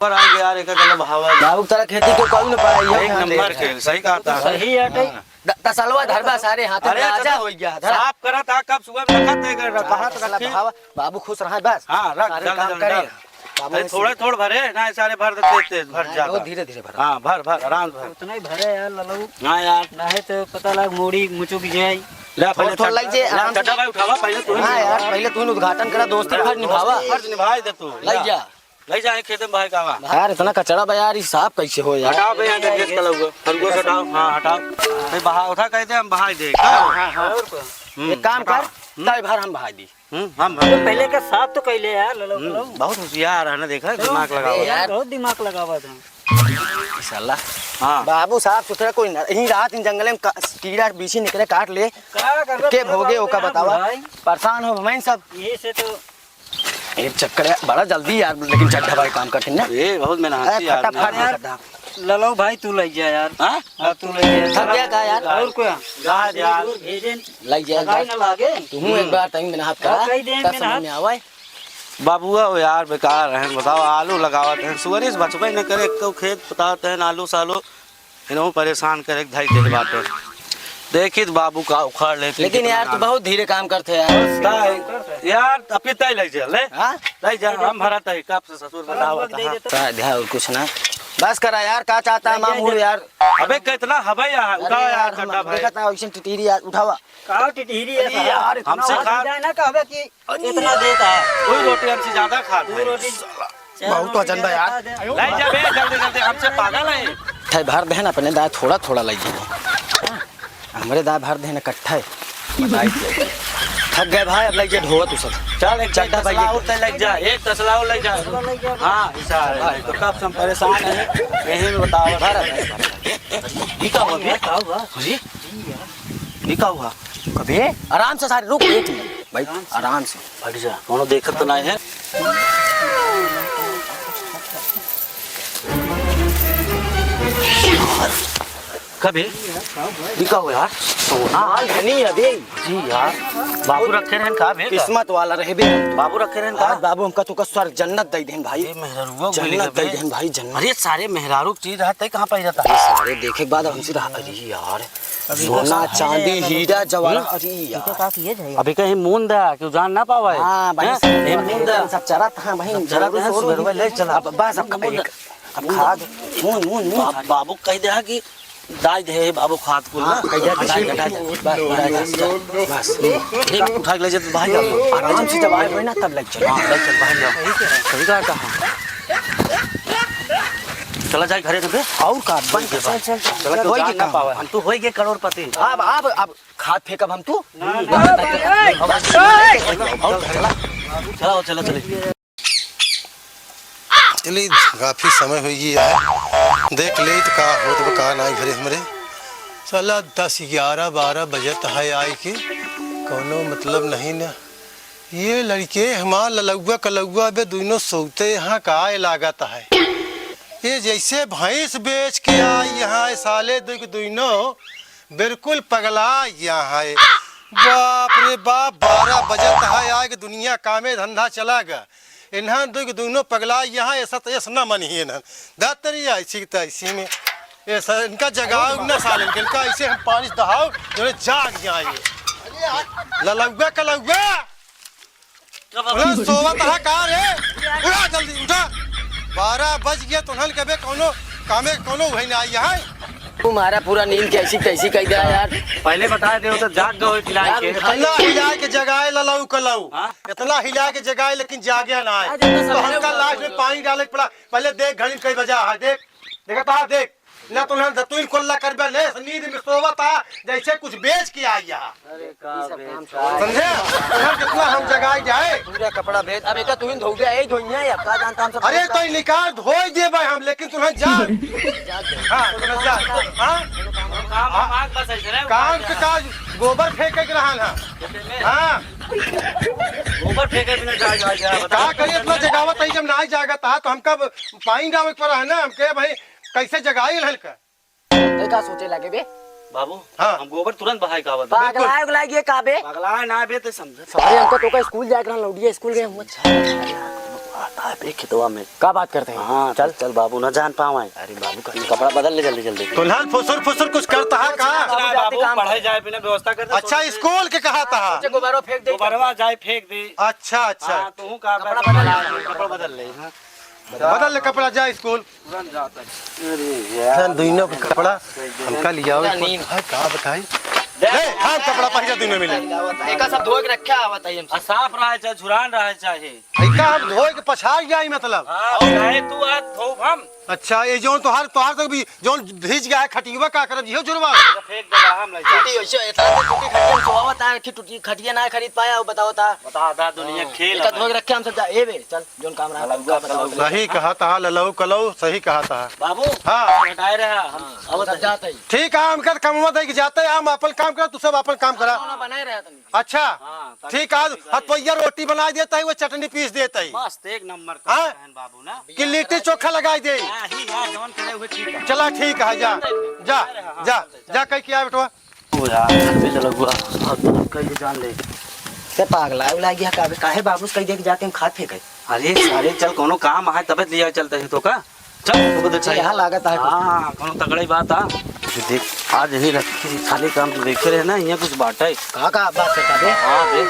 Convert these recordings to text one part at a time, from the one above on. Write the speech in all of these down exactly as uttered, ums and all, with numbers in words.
पर आ गया यार, एक गला बहावा। बाबू, तेरा खेती को कोई न पाई है, एक यहाँ नंबर देख। के, सही कहा था। सही है, हाँ। द-, तसलवा धरबा सारे हाथ में अरे, आजा चलो। हो गया, धरा। साफ करा था, कब सुबह में रखा था, एक रखा हाँ, था, तसला रखी। बहावा। बाबू खुश रहा बस। हाँ, रख, सारे जल्दी, काम जल्दी करे। डाल। बाबू अरे, ऐसे थोड़ा, थोड़ा भरे, ना, सारे भर देते, भर हाँ, जाता। बहुत धीरे, धीरे भरा। हाँ, भर, भर, आराम से भर। उतना ही भरे यार, ललऊ। हाँ यार। ना है तो पता लग, मोड़ी मुचुक जाए। ले, थोड़ा, पहले थोड़ा चड्ढा, लग जाए, ले, आराम से। चड्ढा भाई उठावा, पहले तू हाँ यार, पहले तू उद्घाटन करा, दोस्ती फर्ज निभावा। फर्ज निभाई दे तू। लग जा। लइ जा, खेते में बहाए का बा। यार, इतना कचरा बा यार, ई साफ कैसे हो यार? हटाओ बे, यहाँ से गैस का लउआ। खरगोश हटाओ, हाँ, हटाओ। भाई, बहा, उठा कहते हम बहाई दे। हाँ, हाँ, हाँ। और का? हम्म, एक काम हटाओ। कर, हम्म। तय भर हम बहाई दी। हम्म, हम तो भर। पहले का साफ तो कैले यार, लो, लो, हम्म, लो। बहुत होशियार है ना, देखा, तो दिमाग लगावा। यार, बहुत दिमाग लगावा था। साला। हाँ। बाबू साफ सुथरा कोई ना, यहीं रात इन जंगले में का-, कीड़ा बीछी निकले, काट ले। का करबे, के भोगे, ओका बतावा। भाई। परेशान हो, हम सब। यही से तो एक चक्कर है, बड़ा जल्दी यार, लेकिन चड्ढा भाई काम करते हैं ना। ए, बहुत मेहनत ए, यार। फटाफट यार, चड्ढा। ललो भाई, तू लइ जा यार। हाँ? हाँ, तू लइ जा। थक गया का यार? और कोई? जा यार। भेजे। लइ जा, लगाई ना लागे। तू एक बार तनी मेहनत करा, हाँ, कई दे तब समझ मेहनत। में आवे। बाबुआ हो यार, बेकार रहन, बताओ, आलू लगावत हैं, सुअरी से बचबे न करे, एक्को खेत पतात हैं, आलू सालू। इनहू परेशान करे के धई देले बाटे। देखी त बाबू का उखाड़ लेते लेकिन कितना यार, तू आलू। बहुत धीरे काम करते यार। ताई, यार, अभी तय लइ जा, ले। हाँ? लइ जा, हम भरत है, कब से ससुर बताओ। का ध्यान और कुछ ना। बस करा यार, का चाहता है मामू यार? अबे, कितना हबे यार, अरे उठाओ यार, यार, हम चड्ढा भाई। देखा था, वैसे टिटहिरी यार, उठावा। का टिटहिरी है अरे साला? यार, इतना हमसे आवाज खा- जाए ना, कहबे कि अरे इतना देता है। कोई रोटी हमसे ज्यादा खात है। रोटी बहुत वजन बा यार। लइ जा बे, जल्दी, जल्दी, हमसे पागल है। थे भर देहन अपने दाय, थोड़ा, थोड़ा लइ जा। हमरे दाय भर देहन इकट्ठा है। बताई दे। थक गए भाई, अब लइ जा ढोवा तू सब। चल, एक चड्ढा तसला भाई। और तय लइ जा, एक तसला और लइ जा। हाँ, ऐसा है, तो कब से हम परेशान हैं, यही में बताओ। भर, भर, भर। ये का हुआ बे? का हुआ? अरे, ये का हुआ? अबे, आराम से सारे रुक, एक मिनट। भाई, आराम से। आराम से। हट जा, कोनो देखत तो नहीं है। कबे? ई का हो यार? सोना। माल धनी अबे। जी यार। बाबू रखे रहन का बे? किस्मत वाला रहे बे हम तो। बाबू रखे रहन का? आज बाबू हमका तो का स्वर्ग जन्नत दे देन भाई। ए, मेहररुआ जन्नत दे देन भाई, जन्नत। अरे सारे मेहरारू की चीज रहता है, कहाँ पाई जाता है? सारे देखे के बाद हमसे रहा, अरे यार। अभी सोना, तो चांदी, हीरा, जवाहरात, हम्म? अरे यार। अभी कहीं मूंद है, क्यों जान ना पावा है? हाँ, भाई, हैं? सब ये मूंद है। सब चरत हैं, भाई, सब चरत हैं, जोरू सोरू सुबह भाई। ले चला। अब बस, अब मूंद। एक, अब खाद, मूंद, मूंद, मूंद। बाप, बाबू कह दे कि दाई दे बाबू खाद कुल हाँ, ना। कह दे, हटा दे, हटा दे। बस, बस, बस, बस। ठीक, उठा के ले जा तू बाहर जा। आराम से जब आए हुए ना, तब ले चल। हाँ, ले चल, बाहर जा। सही कहा, कहा। चला जाए घरे से बे। और का? बन के चल, चल, चल, चला, चल, तू होई जान के ना काम। पावे। हम तो होई गए करोड़पति। अब, अब, अब खाद फेंकब हम तू। ना, ना, ना, चला, चला, चला। चली, काफी समय होई गया है। देख ले तो का होत बा, का नाई घरे हमरे। साला दस, ग्यारह, बारह बजत है आई के, कौनो मतलब नहीं ना। ये लड़के हमार ललौआ कलौआ बे दुइनो सोते यहाँ का लागत है। ये जैसे भैंस बेच के आई यहाँ, ये साले दुइ-, दुइनो बिल्कुल पगला यहाँ है। बाप रे बाप, बारह बजत है, आए के दुनिया कामे धंधा चला गा। इन्हन दुइ, दुइनो पगला यहाँ ऐसा तो ऐसा ना मन ही इन्हन। धतरी ऐसी की तैसी में। ऐसा इनका जगाओ ना साले, इनका ऐसे हम पानी से दहाओ, जो जाग जाए। ललौआ कलौआ। उठा, सोवत रहा का रे? उठा जल्दी, उठा। बारह बज गया, तुहन कबे कौनो कामे, कौनो वही ना आई है। तुम्हारा पूरा नींद कैसी तैसी कह दिया यार। पहले बता दे, वो तो जाग गए चिल्लाए के। इतना हिलाए के जगाए ललऊ कलऊ। हाँ? इतना हिलाए के जगाए, लेकिन जागे ना आए। आज इतना तो सवेरे हमका उठा लास्ट में पानी डाले के पड़ा। पहले देख घड़ी में कई बजा है, देख। देखा था, देख। ना तो ना दतुइन कोल्ला करबे, ले नींद में सोवत आ, जैसे कुछ बेच के आई यहाँ। अरे का बेच का? समझे? तोहर जितना हम जगाई जाए। पूरा कपड़ा बेच, अब एका तुहिन धोबे, यही धोइया है, अब का जानता हम सब अरे बेच तो का? निकाल धोई देबे हम, लेकिन तुहन जा। हाँ, तुहन जा। हाँ? काम, काम, आग बस ऐसे रहे, काम उठा के जा। काज गोबर फेंके के रहन है। हाँ। गोबर फेंके बिना जा, जा, जा, बता। का करी इतना जगावत है, जब ना जागत है, तो हमका पानी डाले के पड़ा है ना, हमके भाई कैसे जगाई रहल का? ते का सोचे लागे बे? बाबू, हाँ। हम गोबर तुरंत बहाए के आवत हई। पागलाए उगलाए गए का बे? पगलाए ना बे, ते समझ। सवेरे हमको तो का स्कूल जाए के रहल, लौटिया स्कूल गए हम। अच्छा। आता है बे खेतवा में। का बात करते हैं? हाँ, चल। चल, चल बाबू, ना जान पावे। अरे बाबू का कपड़ा बदल ले जल्दी, जल्दी। दुल्हन फुसुर फुसुर कुछ करता है का? बाबू, पढ़े जाए बिना व्यवस्था कर दे। अच्छा, स्कूल के कहा था? अच्छा, गोबरवा फेंक दे। गोबरवा जाए फेंक दे। अच्छा, अच्छा। हाँ, तू का कपड़ा बदल ले। कपड़ा बदल ले, हाँ। बदल ले कपड़ा, जा स्कूल। तुरंत जाता है। अरे यार। दुइनों के कपड़ा हमका लियाओ। नींद। है का बताई? ले, हम कपड़ा पहिरा दुइनों मिले। एका सब धोए के रखे आवत है हमसे। आ, साफ रहे चाहे झुरान रहे चाहे। एका हम धोए के पछाड़ जाई मतलब। हाँ, चाहे तू आज धोब हम। अच्छा, ये जौन तोहार, तोहार तक भी जौन भीज गया है खटियुआ का करब, इहो झुरवा? फेंक दे, हम ले जाए। टूटी वैसे इतना तो टूटी खटिया में सोवावत है कि टूटी खटिया ना खरीद पाया, वो बताओ ता। बता दा दुनिया हाँ, खेल एका है। धोए के रखे हम सब जा, ए बे, चल। जौन काम रहा, ललौका, तुमका बताओ। ललौका। सही कहा था, ललऊ कलऊ, सही कहा था। बाबू, हाँ। हटाए रहे, हम हाँ, आवत सब है। जात है। ठीक है, हमका कमवा दे के जाते हैं, हम अपन काम करा, तू सब अपन काम करा। खाना बनाए रहे तनी। अच्छा, हाँ, तनी ठीक है, ठीक है। हथवैया रोटी बनाई देता है, वो चटनी पीस देता है। मस्त, एक नंबर का हाँ? बहन बाबू ना। कि लिट्टी चोखा लगाई दे। हाँ, ही, हाँ, जौन करे हुए ठीक है। चला ठीक है, जा, जा, हाँ, जा, हाँ, जा, कह के आ बेटवा। ओ यार, घर पे चला हुआ। अब कहीं जान ले। ते पागला है, उला गया का? काहे बाबू से कह दे के जाते हैं, खात फेंके। अरे सारे, चल, कोनो काम है, तबे लिया चलते हैं तो का? चल, तुमको देख यहाँ लागत है कुछ। हाँ, कोनो तगड़ा ही बात है। ये देख, आज यही रख, सारे काम तू देखे रहे ना, यहाँ कुछ बाटा है। का, का बात करता बे? हाँ, देख,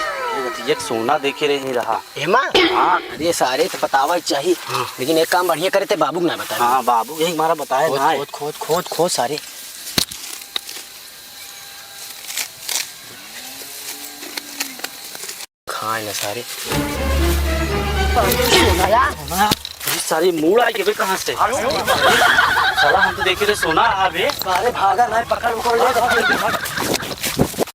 ये सोना देखे रहे, यही रहा। एमा? हाँ। अरे सारे, तो बतावा ही चाहिए। हाँ। लेकिन एक काम बढ़िया करे, ते बाबू को ना बताए। हाँ, बाबू यही हमारा बताए खोद, ना है। खोद, खोद, खोद, खोद सारे। खाए ना सारे। अरे सारे मूड़ आए के बे कहाँ से? साला हम तो देखे थे सोना आ बे। सारे भागा ना, पकड़ उकड़ ले।